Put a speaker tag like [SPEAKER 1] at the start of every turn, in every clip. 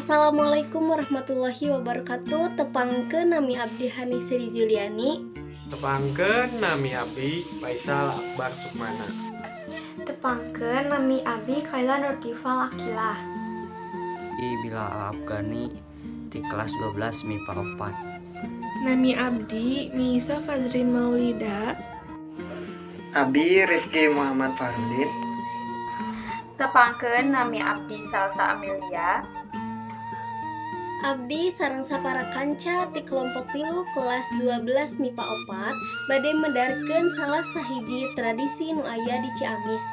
[SPEAKER 1] Assalamualaikum warahmatullahi wabarakatuh. Tepangkeun, nami abdi Hani Sri Juliani.
[SPEAKER 2] Tepangkeun, nami abdi Faisal Akbar Sukmana.
[SPEAKER 3] Tepangkeun, nami abdi Kaila Nurtifal Akilah.
[SPEAKER 4] Bila Afgani di kelas 12 MIPA 4.
[SPEAKER 5] Nami abdi Misa Fazrin Maulida.
[SPEAKER 6] Abdi Rifki Muhammad Farudin.
[SPEAKER 7] Tepangkeun, nami abdi Salsa Amelia.
[SPEAKER 1] Abdi sareng sapara kanca ti kelompok 3 kelas 12 MIPA 4 bade medarkeun salah sahiji tradisi nu aya di Ciamis.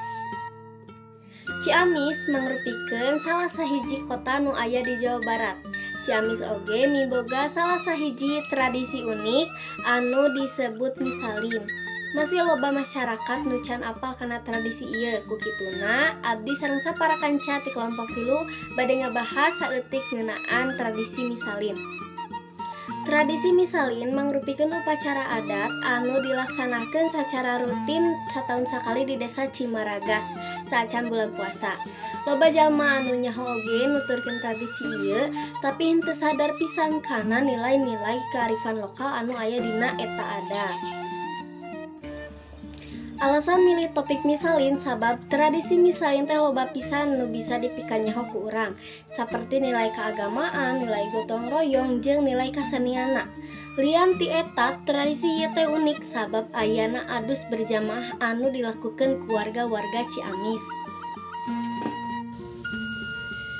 [SPEAKER 1] Ciamis mangrupikeun salah sahiji kota nu aya di Jawa Barat. Ciamis oge miboga salah sahiji tradisi unik anu disebut misalin. Masih loba masyarakat nu can apal kana tradisi ieu. Ku kituna abdi sareng sapara kanca ti kelompok 3 bade ngabahas saeutik ngeunaan tradisi misalin. Tradisi misalin mangrupikeun upacara adat anu dilaksanakeun sacara rutin sataun sakali di Desa Cimaragas saacan bulan puasa. Loba jalma anu nyaho oge nuturkeun tradisi ieu, tapi henteu sadar pisan kana nilai-nilai kearifan lokal anu aya dina eta adat. Alasan milih topik misalin sabab tradisi misalin teh loba pisan nu bisa dipikanyaho ku urang, saperti nilai keagamaan, nilai gotong royong, jeung nilai kasenianna. Lian ti eta, tradisi ieu teh unik sabab ayana adus berjamaah anu dilakukeun ku warga-warga Ciamis.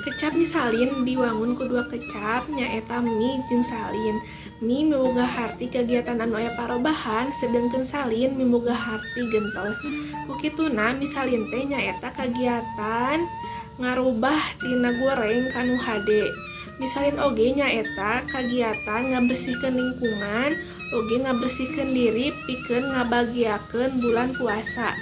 [SPEAKER 5] Kecap misalin diwangun ku dua kecap, nyaeta mi jeung salin. Mi miboga harti kegiatan anu aya parobahan, sedengkeun salin miboga harti gentos. Ku kituna misalin teh nyaeta kagiatan ngarubah tina goreng ka nu hade. Misalin oge nyaeta kagiatan ngabersihkeun lingkungan, oge ngabersihkeun diri pikeun ngabagiakeun bulan puasa.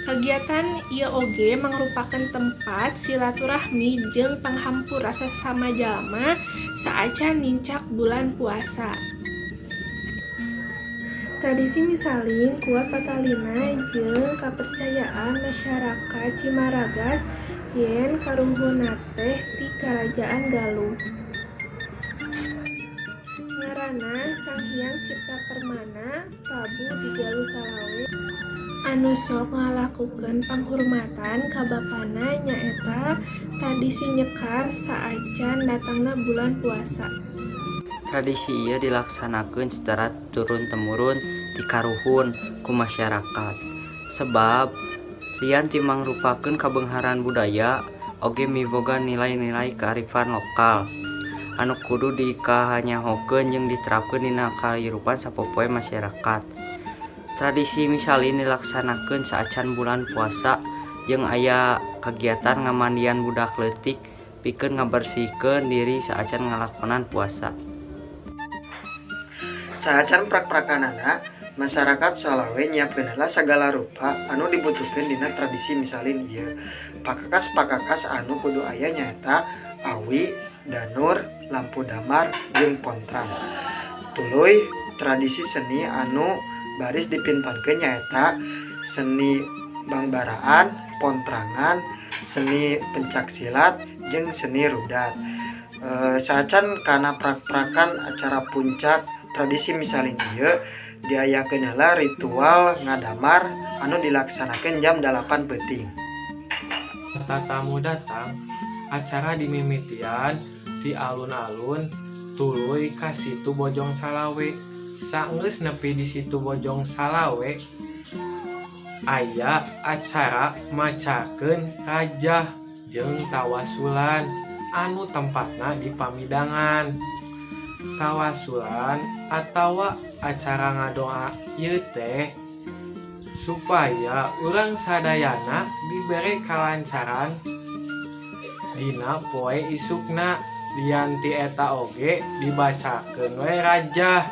[SPEAKER 5] Kagiatan ieu oge mangrupakeun tempat silaturahmi jeung panghampura sasama jalma saacan nincak bulan puasa. Tradisi misalin kuat patalina jeung kapercayaan masyarakat Cimaragas yen karuhunna teh ti Karajaan Galuh. Ngaranna Sang Hyang Cipta Permana, Prabu di Galuh Salawe anu sok ngalakukeun panghurmatan ka bapana, nyaeta tradisi nyekar saacan datangna bulan puasa.
[SPEAKER 4] Tradisi ieu dilaksanakeun secara turun temurun ti karuhun ku masyarakat. Sebab lian ti mangrupakeun kabeungharan budaya, oge miboga nilai-nilai kearifan lokal anu kudu dikahanyahokeun jeung diterapkeun dina kahirupan sapopoe masyarakat. Tradisi misalin dilaksanakeun saacan bulan puasa jeung aya kagiatan ngamandian budak leutik pikeun ngabersihkeun diri saacan ngalakonan puasa.
[SPEAKER 6] Saacan prak-prakanana, masyarakat Salawe nyiapkeun heula sagala rupa anu dibutuhkeun dina tradisi misalin ieu. Pakakas-pakakas anu kudu aya nyaeta awi, danur, lampu damar, jeung pontrang. Tuluy tradisi seni anu baris dipintonkeun nyaeta seni bangbaraan, pontrangan, seni pencak silat, jeung seni rudat. Saacan kana prak-prakan acara puncak tradisi misalin ieu, diayakeun heula ritual ngadamar anu dilaksanakeun jam 8 peuting.
[SPEAKER 2] Tatamu datang, acara dimimitian di alun-alun, tuluy ka Situ Bojong Salawe. Sanggeus nepi di Situ Bojong Salawe, aya acara macakeun rajah jeung tawasulan anu tempatna di Pamidangan. Tawasulan atawa acara ngadoa ieu teh supaya urang sadayana dibere kalancaran dina poe isukna. Lian ti eta oge dibacakeun we rajah.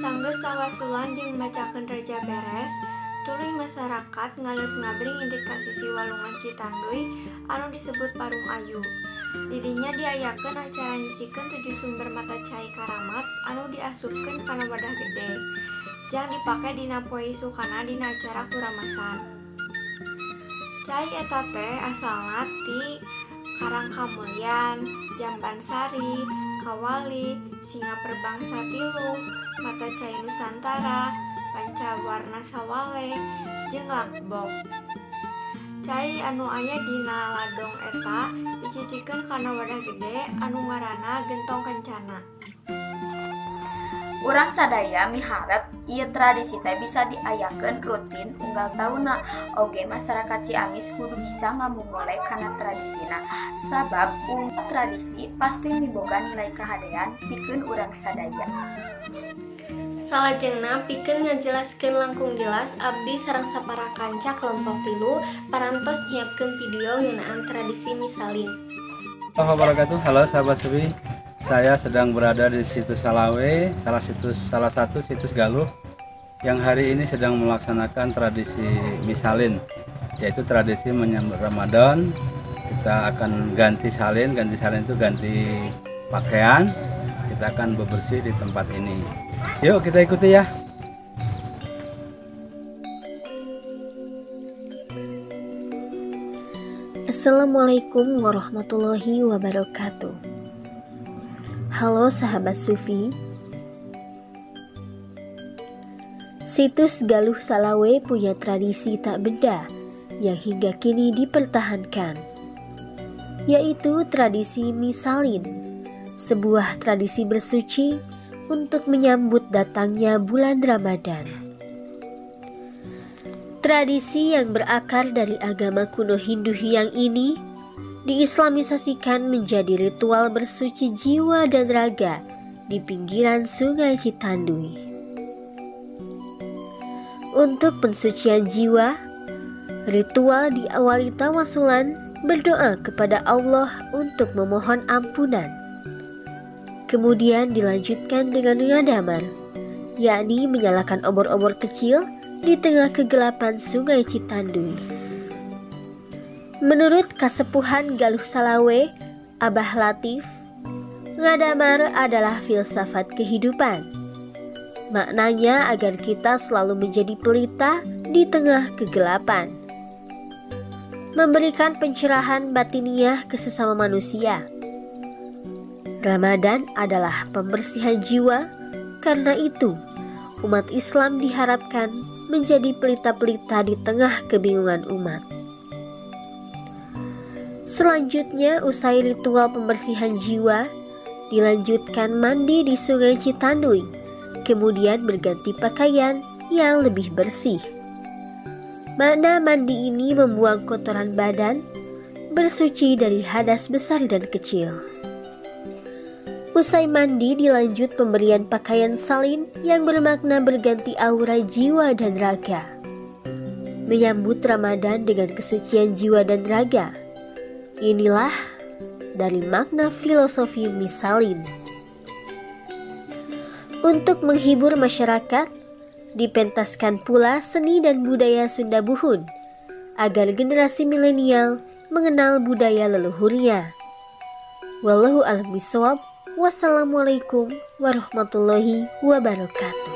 [SPEAKER 3] Sanggeus tawasulan jeung macakeun rajah beres, tuluy masyarakat ngaleut ngabring indit ka sisi walungan Citanduy anu disebut Parung Ayu. Di dinya diayakeun acara nyicikeun 7 sumber mata cai karamat anu diasupkeun kana wadah gede jang dipake dina poe isukana dina acara kuramasan. Cai eta teh asalna ti Karang Kamulyan, Jamban Sari, Kawali, Singa Perbangsa Tilu, Mata Cai Nusantara, Pancawarna Sawale, jeung Lakbok. Cai anu aya dina ladong eta dicicingkeun kana wadah gede anu ngaranna Gentong Kencana.
[SPEAKER 7] Urang sadaya miharep ieu tradisi teh bisa diayakeun rutin unggal taunna. Oge masyarakat Ciamis kudu bisa ngamumule kana tradisina, sabab unggal tradisi pasti miboga nilai kahadean pikeun urang sadaya.
[SPEAKER 1] Salajengna pikeun ngajelaskeun langkung jelas, abdi sareng sapara kanca kelompok 3 parantos nyiapkeun video ngeunaan tradisi misalin.
[SPEAKER 8] Wabarakatuh. Halo sahabat Sufi. Saya sedang berada di situs Salawe, salah satu situs Galuh yang hari ini sedang melaksanakan tradisi misalin, yaitu tradisi menyambut Ramadan. Kita akan ganti salin, ganti salin itu ganti pakaian. Kita akan bebersih di tempat ini. Yuk kita ikuti ya.
[SPEAKER 9] Assalamualaikum warahmatullahi wabarakatuh. Halo sahabat Sufi. Situs Galuh Salawe punya tradisi tak benda yang hingga kini dipertahankan, yaitu tradisi misalin, sebuah tradisi bersuci untuk menyambut datangnya bulan Ramadan. Tradisi yang berakar dari agama kuno Hindu Hyang ini diislamisasikan menjadi ritual bersuci jiwa dan raga di pinggiran Sungai Citanduy. Untuk pensucian jiwa, ritual diawali tawasulan berdoa kepada Allah untuk memohon ampunan. Kemudian dilanjutkan dengan ngadamar, yakni menyalakan obor-obor kecil di tengah kegelapan Sungai Citanduy. Menurut Kasepuhan Galuh Salawe, Abah Latif, ngadamar adalah filsafat kehidupan. Maknanya agar kita selalu menjadi pelita di tengah kegelapan, memberikan pencerahan batiniah ke sesama manusia. Ramadan adalah pembersihan jiwa, karena itu umat Islam diharapkan menjadi pelita-pelita di tengah kebingungan umat. Selanjutnya, usai ritual pembersihan jiwa, dilanjutkan mandi di Sungai Citanduy, kemudian berganti pakaian yang lebih bersih. Makna mandi ini membuang kotoran badan, bersuci dari hadas besar dan kecil. Usai mandi dilanjut pemberian pakaian salin yang bermakna berganti aura jiwa dan raga. Menyambut Ramadan dengan kesucian jiwa dan raga. Inilah dari makna filosofi misalin. Untuk menghibur masyarakat, dipentaskan pula seni dan budaya Sunda Buhun agar generasi milenial mengenal budaya leluhurnya. Wallahu a'lam bishawab. Wassalamualaikum warahmatullahi wabarakatuh.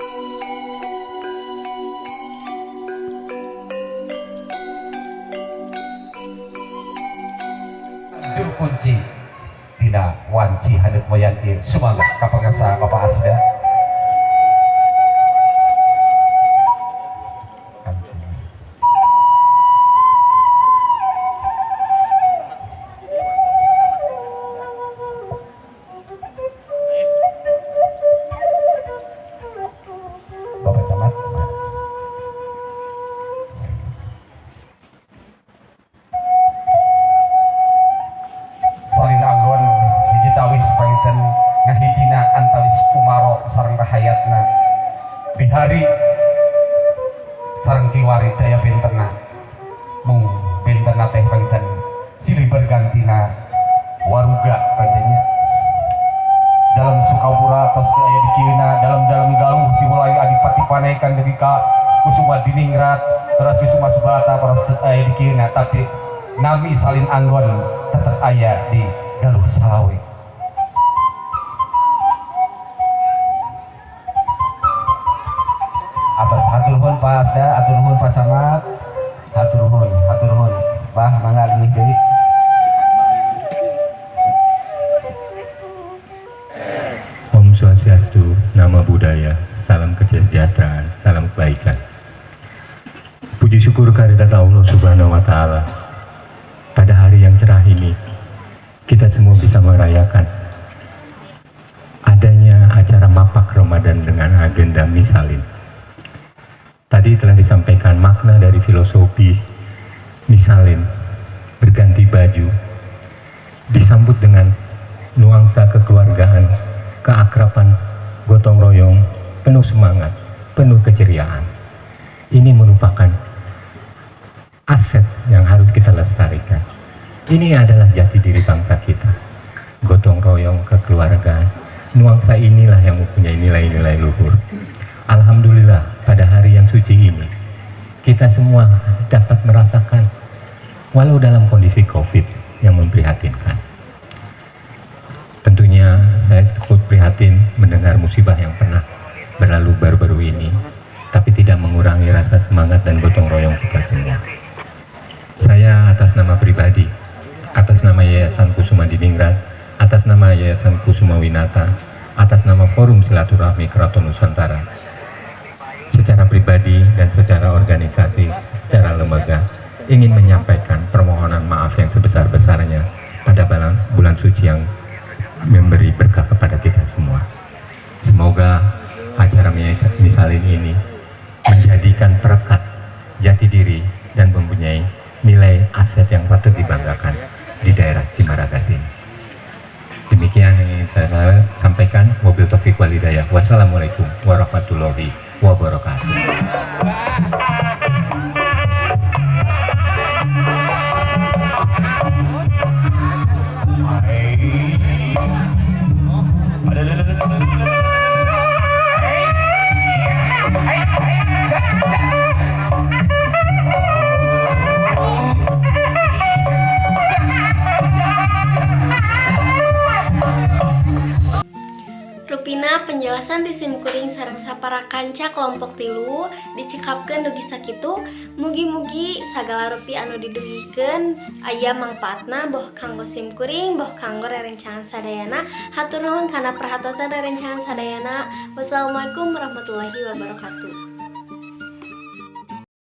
[SPEAKER 10] Juru kunci dina wanci haneut moyan ieu sumangga ka pangersa Bapak Asda. Bapak Camat. Salin Anggon hiji tawis panginten ngahijina antawis Kumaro sareng rahayatna bihari sareng kiwari daya bentena mung bentena teh panginten silih bergantina waruga pangintennya dalam Sukapura tos aya di kieuna dalam-dalam Galuh dimulai Adipati Panekan deui ka Kusuma Diningrat teras Kusuma Subarata teras aya di kieuna tapi nami Salin Anggon tetep aya di Galuh Salawe. Atas hatur nuhun Pak Asda, hatur nuhun Pak Camat, hatur nuhun, hatur nuhun. Bah mangga leuwih deui.
[SPEAKER 11] budaya, salam kesejahteraan, salam kebaikan. Puji syukur kehadirat Allah Subhanahu wa Ta'ala. Pada hari yang cerah ini, kita semua bisa merayakan adanya acara Mapak Ramadan dengan agenda Misalin. Tadi telah disampaikan makna dari filosofi Misalin, berganti baju, disambut dengan nuansa kekeluargaan, keakraban, gotong royong, penuh semangat, penuh keceriaan. Ini merupakan aset yang harus kita lestarikan. Ini adalah jati diri bangsa kita. Gotong royong, kekeluargaan, nuansa inilah yang mempunyai nilai-nilai luhur. Alhamdulillah, pada hari yang suci ini kita semua dapat merasakan, walau dalam kondisi COVID yang memprihatinkan. Tentunya saya cukup prihatin mendengar musibah yang pernah berlalu baru-baru ini, tapi tidak mengurangi rasa semangat dan gotong royong kita semua. Saya atas nama pribadi, atas nama Yayasan Kusuma Diningrat, atas nama Yayasan Kusuma Winata, atas nama Forum Silaturahmi Keraton Nusantara, secara pribadi dan secara organisasi, secara lembaga, ingin menyampaikan permohonan maaf yang sebesar-besarnya pada bulan suci yang memberi berkah kepada kita semua. Semoga acara Misalin ini menjadikan perekat jati diri dan mempunyai nilai aset yang patut dibanggakan di daerah Cimaragas ini. Demikian yang ingin saya sampaikan. Wabillahi taufik walhidayah. Wassalamualaikum warahmatullahi wabarakatuh.
[SPEAKER 1] Rupina penjelasan ti simkuring sareng sapara kanca kelompok 3 dicekapkeun dugi sakitu. Mugi-mugi sagala rupi anu didugikeun aya mangpaatna, boh kanggo simkuring, boh kanggo rerencangan sadayana. Hatur nuhun kana perhatosan rerencangan sadayana. Wassalamualaikum warahmatullahi wabarakatuh.